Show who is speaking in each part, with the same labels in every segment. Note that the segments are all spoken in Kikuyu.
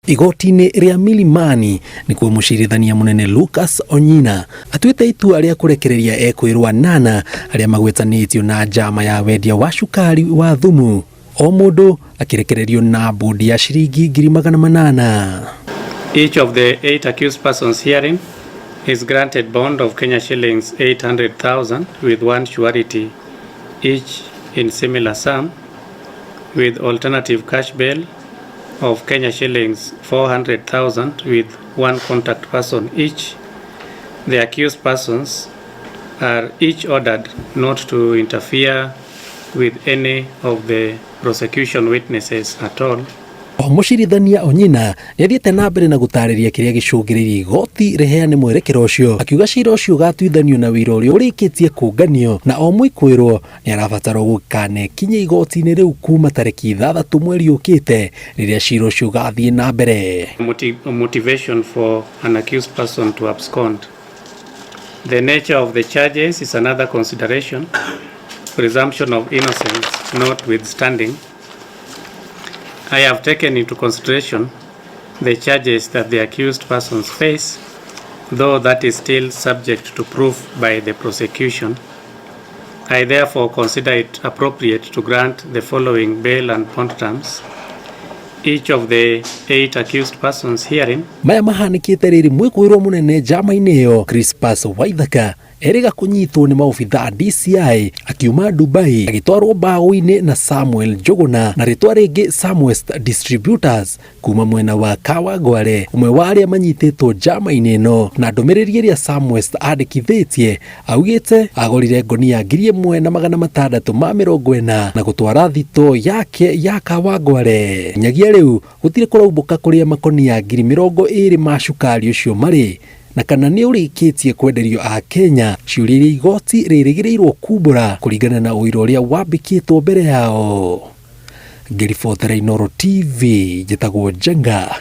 Speaker 1: Igoti-inĩ rĩa Milimani nĩkuo mũcirithania mũnene Lucas Onyina atuĩte itua rĩa kũrekereria ekwĩrwo anana arĩa magwetanĩtio na njama ya wendia wa cukari wa thumu, o mũndũ akĩrekererio na mbũndi ya ciringi 800,000.
Speaker 2: Each of the eight accused persons herein is granted bond of Kenya shillings 800,000 with one surety each in similar sum, with alternative cash bail of Kenya shillings 400,000 with one contact person each. The accused persons are each ordered not to interfere with any of the prosecution witnesses at all.
Speaker 1: O mũcirithania Onyina nĩ athiĩte na mbere na gũtarĩria kĩrĩa gĩcũngĩrĩirie igoti rĩheane mwerekera ũcio, akiuga cira ũcio ũgatuithanio na wĩira ũrĩa ũrĩkĩtie kũnganio, na o mwĩkũĩrwo nĩ arabatarwo gũkanekinyia igoti-inĩ rĩu kuma tarĩki 6 mweri ũkĩte rĩrĩa cira ũcio ũgathiĩ na mbere.
Speaker 2: Motivation for an accused person to abscond. The nature of the charges is another consideration, presumption of innocence notwithstanding. I have taken into consideration the charges that the accused persons face, though that is still subject to proof by the prosecution. I therefore consider it appropriate to grant the following bail and bond terms. Each of the eight accused persons herein
Speaker 1: Maya mahanĩkĩte rĩrĩ mwĩkũĩrwo mũnene njama-inĩ ĩyo Crispus Waithaka erĩga kũnyitwo nĩ maobitha a DCI akiuma Dubai agĩtwarwo mbaũ-inĩ na Samuel Njũgũna na rĩtwa rĩngĩ Samwest Distributors kuma mwena wa Kawangware, ũmwe wa arĩa manyitĩtwo njama-inĩ ĩno. Na ndũmĩrĩri ĩrĩa Samwest andĩkithĩtie, augĩte agũrire ngonia 1640 na gũtwara thito yake ya Kawangware. Nyagia rĩu gũtirĩ kũraumbũka kũrĩa makonia 20,000 ma cukari ũcio marĩ na kana nĩ ũrĩkĩtie kwenderio a Kenya, ciũria iria igoti rĩrĩgĩrĩirwo kumbũra kũringana na ũira ũrĩa wambĩkĩtwo mbere yao. Ngĩribotera Inooro TV, njĩtagwo Njenga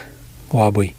Speaker 1: Wambui.